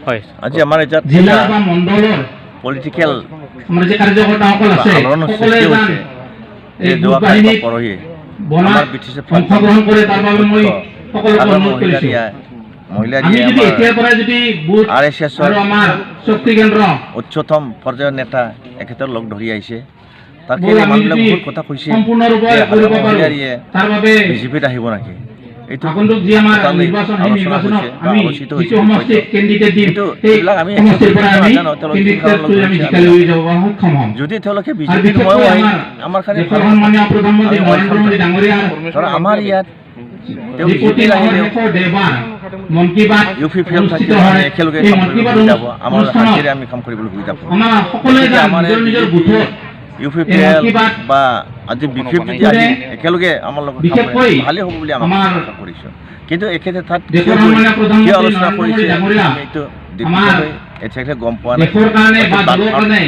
হয়। আজি আমাৰ ইয়াত জিলা বা মণ্ডলৰ পলিটিকেল আমাৰ যে কাৰ্যকৰ্তাসকল আছে, আলোড়নৰ সকলোৱে সৃষ্টি যেন হৈছে এই যে বুথ যোৱাকালি বা বাহিনীক পৰহি বনাত আমাৰ ব্ৰিটিছে অংশগ্ৰহণ কৰে, তাৰ বাবে মই সকলোকে অনুৰোধ কৰিছোঁ। আমি মহিলাৰীয়ে যদি আমাৰ এতিয়াৰ পৰাই যদি বুথ আৰ এছ এছৰ আৰু আমাৰ শক্তি কেন্দ্ৰ উচ্চতম পৰ্যায়ৰ নেতা এখেতৰ লগ ধৰি আহিছে, তাকে বোৰ আমি মানুহবিলাক যদি বহুত কথা কৈছে সম্পূৰ্ণৰূপে যে কৰিব পাৰোঁ, মহিলাৰীয়ে তাৰ বাবে বিজেপিত আহিব নেকি, এইটো আগন্তুক যি আমাৰ টোটালি নিৰ্বাচন, সেই আলোচনা নিৰ্বাচনত হৈছে বা আমি আলোচিত হৈছে। যিটো সমষ্টিত কেণ্ডিডেট দিম, কিন্তু সেই এইবিলাক আমি সমষ্টিৰ পৰা আমি নাজানো, তেওঁলোকে কি কাৰণত কেণ্ডিডেট আমি ধৰিছে। জিকাই লৈ যাব সক্ষম হ'ম। যদি তেওঁলোকে আৰু বিজেপিত বিশেষকৈ ময়ো আহিম, আমাৰ আমাৰ কাৰণে দেশৰ ভাল। সন্মানীয় প্ৰধানমন্ত্ৰী আমি নৰেন্দ্ৰ welcome। Modi ডাঙৰীয়াৰ ধৰক আমাৰ ইয়াত তেওঁ যি প্ৰতি বিজেপিত মাহৰ আহিলেও শেষৰ দেওবাৰ মন কী বাত ইউ পি পি এল অনুষ্ঠিত থাকিলে হয়, আমি একেলগে এই কাম মন কি কৰিবলৈ বাত সুবিধা হ'ব, আমাৰ অনুষ্ঠানত শান্তিৰে আমি কাম কৰিবলৈ সুবিধা পাব। আমাৰ সকলোৱে গতিকে যেন আমাৰ নিজৰ নিজৰ বুথত ইউ পি পি এই মন এল কি বাত বা আজি বিজেপি যদি আহি একেলগে আমাৰ লগত কাম কৰে, বিশেষকৈ ভালেই হ'ব বুলি আমি আমাৰ আশা কৰিছোঁ। কিন্তু এখেতে তাত দেশৰ কিয় গৈ সন্মানীয় কি প্ৰধানমন্ত্ৰী আলোচনা নৰেন্দ্ৰ মোদী কৰিছে, ডাঙৰীয়া আমি এইটো আমাৰ বিষয়টো এতিয়ালৈকে গম পোৱা নাই। দেশৰ কাৰণে বা দলৰ কাৰণে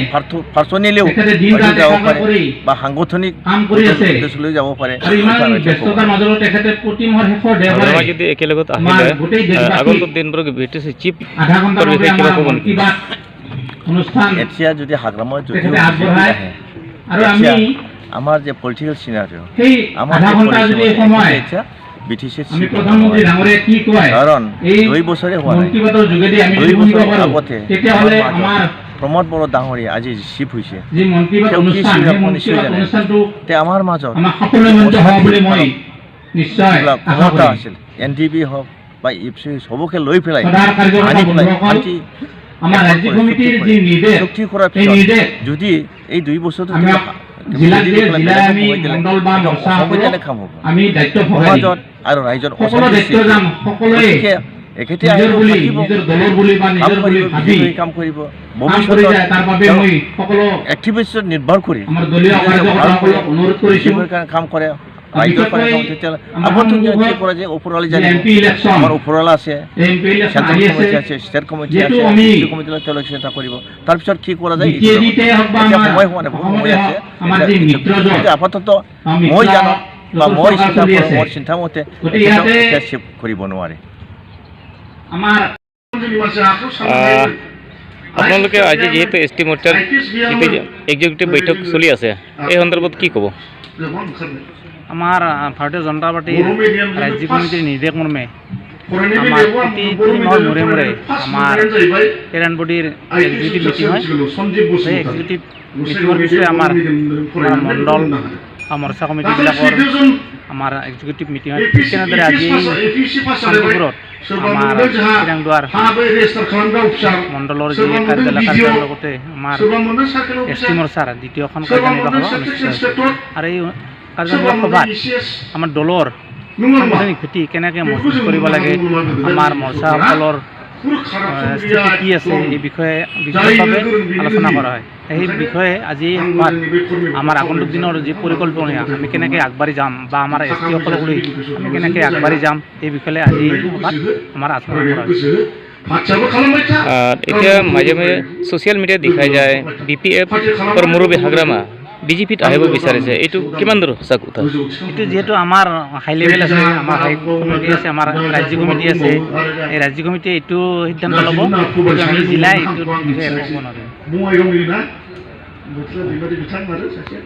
পাৰ্চনেলিও তেখেতে দিন হয়তো ৰাত যাব একাকাৰ পাৰে কৰি বা সাংগঠনিক কাম কৰি আছে। উদ্দেশ্যলৈ যাব পাৰে, আৰু ইমান সেইটো আমি এতিয়া ক'ব ব্যস্ততাৰ মাজতো তেখেতে প্ৰতি মাহৰ শেষৰ দেওবাৰে হাগ্ৰামা যদি একেলগত আমাৰ আহিলে গোটেই দেশবাসীক আগন্তুক দিনবোৰত বিটিচি চিফ আধা ঘণ্টাৰ বাবে বিষয়ে কিবা আমাৰ ক'ব মন নেকি? কি বাত অনুষ্ঠান এতিয়া যদি হাগ্ৰামাই যদিও তেখেতে বিজেপিত আগবঢ়ায় আহে, আৰু আমি এতিয়া আমাৰ যে পলিটিকেল চিনাৰিও, সেই আমাৰ আধা যে ঘণ্টা যদি সময় এতিয়া বিটিচি আমি প্ৰধানমন্ত্ৰী ডাঙৰীয়াই কি কয়, কাৰণ এই 2 বছৰে হোৱা মন নাই। কি বাতৰ যোগেদি আমি দুই যদি শুনিব বছৰৰ পাৰোঁ, আগতে তেতিয়াহ'লে আমাৰ মাজত আমাৰ প্ৰমোদ বড়ো ডাঙৰীয়া আজি চিফ হৈছে। যি মন কি বাত তেওঁ কি অনুষ্ঠান, চিনি সেই আপুনি মন কি নিশ্চয় বাত জানে। অনুষ্ঠানটো তে আমাৰ মাজত আমাৰ সাফল্যমণ্ডিত হ'ব বুলি মই নিশ্চয় যিবিলাক আশা ক্ষমতা কৰিম। আছিল, এন ডি বি হওক বা ইপচি, চবকে লৈ পেলাই সদাৰ কাৰ্যকৰ্তা আনি পেলাই বন্ধুসকল, শান্তি আমাৰ একমত ৰাজ্যিক কৰে, সমিতিৰ চুক্তি যি কৰে। নিৰ্দেশ, চুক্তি কৰাৰ সেই পিছত নিৰ্দেশ যদি এই 2 বছৰটো আমি জিলাত দিয়ে জিলাই আমি মণ্ডল বা মৰ্চাসকলক অসংবিধানিক কাম হ'ব, আমি দায়িত্ব ভগাই দিম। সমাজত আৰু ৰাইজত সকলো অশান্তি দায়িত্ব সৃষ্টি যাম হ'ব। সকলোৱে গতিকে এখেতে নিজৰ আহিব, বুলি, থাকিব, নিজৰ দলৰ বুলি বা কাম নিজৰ বুলি কৰিব, ভাবি বিজেপি কাম কৰিব, কাম কৰি ভৱিষ্যতত যায়, তাৰ বাবে মই সকলো এক্টিভিষ্টত নিৰ্ভৰ কৰি আমাৰ দলীয় যদি তেওঁ ভাল কৰে, কাৰ্যকৰ্তাসকলক অনুৰোধ কৰিছোঁ। বিজেপিৰ কাৰণে কাম কৰে, ৰাইজৰ কাৰণে কাম কৰে, তেতিয়াহ'লে আমাৰ আগন্তুক দিনত কি সন্মুখত কৰা যায় ওপৰৱালে যি জানিব। এম পি ইলেকশ্যন, আমাৰ ওপৰৱালা আছে, এম পি ইলেকশ্যন চেণ্ট্ৰেল আহি কমিটি আছে, আছে, ষ্টেট কমিটি যিহেতু আছে, আমি ডিষ্ট্ৰিক্ট কমিটি, তেওঁলোকে চিন্তা কৰিব, তাৰপিছত কি কৰা যায় বি টি এইটো এডিতে হওক বা এতিয়া আমাৰ সময় হোৱা নাই, বহুত অসমতে সময় আছে। হওক, আমাৰ যি মিত্ৰজোঁট, কিন্তু আপাতত আমাৰ মই মিত্ৰ জানো বা নতুন মই চৰকাৰ চিন্তা চলি কৰোঁ, আছে। মোৰ চিন্তা মতে গতিকে ইয়াতে এতিয়া চিফ কৰিব নোৱাৰে। আমাৰ আপোনালোকে আজি যিহেতু এছ টি মৰ্চাৰ যিটো এক্সিকিউটিভ বৈঠক চলি আছে, এই সন্দৰ্ভত কি ক'ব? আমাৰ ভাৰতীয় জনতা পাৰ্টীৰ ৰাজ্যিক কমিটিৰ নিৰ্দেশ মৰ্মে আমাৰ প্ৰতি 3 মাহৰ মূৰে মূৰে আমাৰ পেৰেণ্ট বডিৰ এক্সিকিউটিভ মিটিং হয়। সেই এক্সিকিউটিভ মিটিঙৰ বিষয়ে আমাৰ আমাৰ মণ্ডল বা মৰ্চা কমিটিবিলাকৰ আমাৰ এক্সিকিউটিভ মিটিং হয়। ঠিক তেনেদৰে আজি শান্তিপুৰত আমাৰ চিৰাংদুৱাৰ মণ্ডলৰ যি কাৰ্যালয়, কাৰ্যালয়ৰ লগতে আমাৰ এছ টি মৰ্চাৰ দ্বিতীয়খন কাৰ্যনিৰ্বাহ সভা অনুষ্ঠিত হৈছে। আৰু এই কাৰ্যনিৰ্বাহ সভাত আমাৰ দলৰ সাংগঠনিক ভেটি কেনেকৈ মজবুত কৰিব লাগে, আমাৰ মৰ্চাসকলৰ স্থিতি কি আছে, এই বিষয়ে বিশদভাৱে আলোচনা কৰা হয়। সেই বিষয়ে আজি সভাত আমাৰ আগন্তুক দিনৰ যি পৰিকল্পনা, আমি কেনেকৈ আগবাঢ়ি যাম বা আমাৰ এছ টিসকলক লৈ আমি কেনেকৈ আগবাঢ়ি যাম, এই বিষয়ে আজি সভাত আমাৰ আলোচনা কৰা হৈছে। এতিয়া মাজে মাজে ছ'চিয়েল মিডিয়াত দেখা যায়, বি পি এফৰ মুৰব্বী হাগ্ৰামা বিজেপিত আহিব বিচাৰিছে, এইটো কিমান দূৰ সঁচা কথা? এইটো যিহেতু আমাৰ হাই লেভেল আছে, আমাৰ হাই কমিটি আছে, আমাৰ ৰাজ্যিক কমিটি আছে, এই ৰাজ্যিক কমিটিয়ে এইটো সিদ্ধান্ত ল'ব। কিন্তু আমি জিলাই এইটোৰ বিষয়ে একো ক'ব নোৱাৰিম। बङाइगावनि ना बोथोरा बेबायदि बिथां आरो सासे।